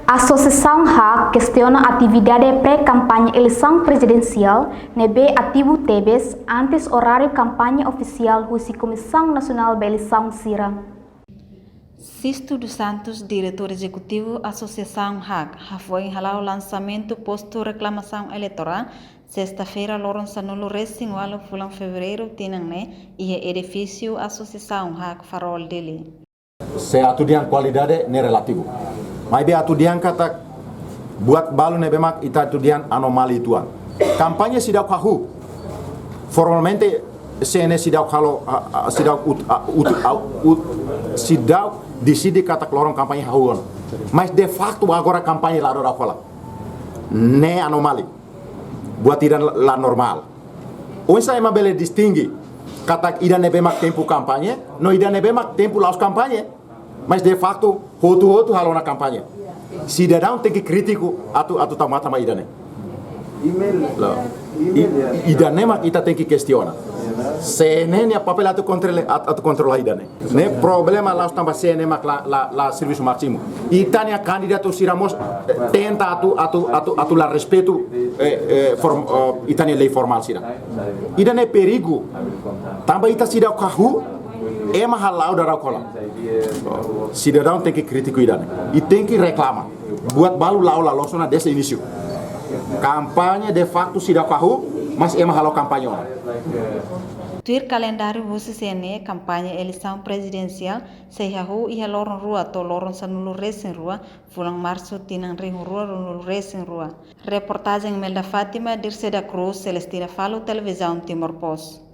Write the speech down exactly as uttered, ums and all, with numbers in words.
Asosiasaun HAK kestiona atividade pré-kampaña eleisaun prezidensiál ne'ebé ativu tebes antes oráriu kampaña ofisiál husi Komisaun Nasionál ba Eleisaun sira. Sisto dos Santos, diretór ezekutivu Asosiasaun HAK, hafoin hala'o lansamentu postu reklamasaun eleitorál, sesta-feira, loron sanulu-resin-ualu fulan Fevereiru tinan ne'e, iha edifísiu Asosiasaun HAK, Farol, Dili. Se atu dehan kualidade ne'e relativu. Maibé atu dehan katak buat balu ne'ebé mak ita atu dehan anomalia uitoan. Kampaña seidauk hahú. Formalmente C N E seidauk halo, a, a, seidauk ut-, a, ut-, a, ut-, seidauk deside katak loron kampaña hahú ona. Mas de facto agora kampaña la'o daudauk hola. Ne'e anomalia. Buat ida la, la normál. Oinsá ema bele distinge katak ida ne'ebé mak tempu kampaña, no ida ne'ebé mak tempu la'ós kampaña. Mas de facto, hotu-hotu halo ona kampaña. Sidadaun tenke krítiku atu, atu tau matan ba ida-ne'e. Loos. I, ida-ne'e mak ita tenke kestiona. C N E nia papél atu kontrola, atu, atu kontrola ida-ne'e. Ne'e problema la'ós tanba C N E mak la, la, la servisu másimu. Ita-nia kandidatu sira mós, eh, tenta atu, atu, atu, atu la respeitu, eh, eh, form-, eh, ita-nia lei formál sira. Ida-ne'e perigu. Tanba ita seidauk hahú, ema hala'o daudauk hola. Sidadaun tenke krítiku ida-ne'e. I tenke reklama. Buat balu la'o la loos ona desde inísiu. Kampaña de facto seidauk hahú, mas ema halo kampaña ona. Tuir kalendáriu husi C N E, kampaña eleisaun prezidensiál sei hahú iha loron rua to'o loron sanulu-resin-rua fulan Marsu tinan rihun rua ruanulu-resin-rua. Reportajen Melda Fátima, Dirce da Cruz, Celestina Falo, Televizaun Timor Post.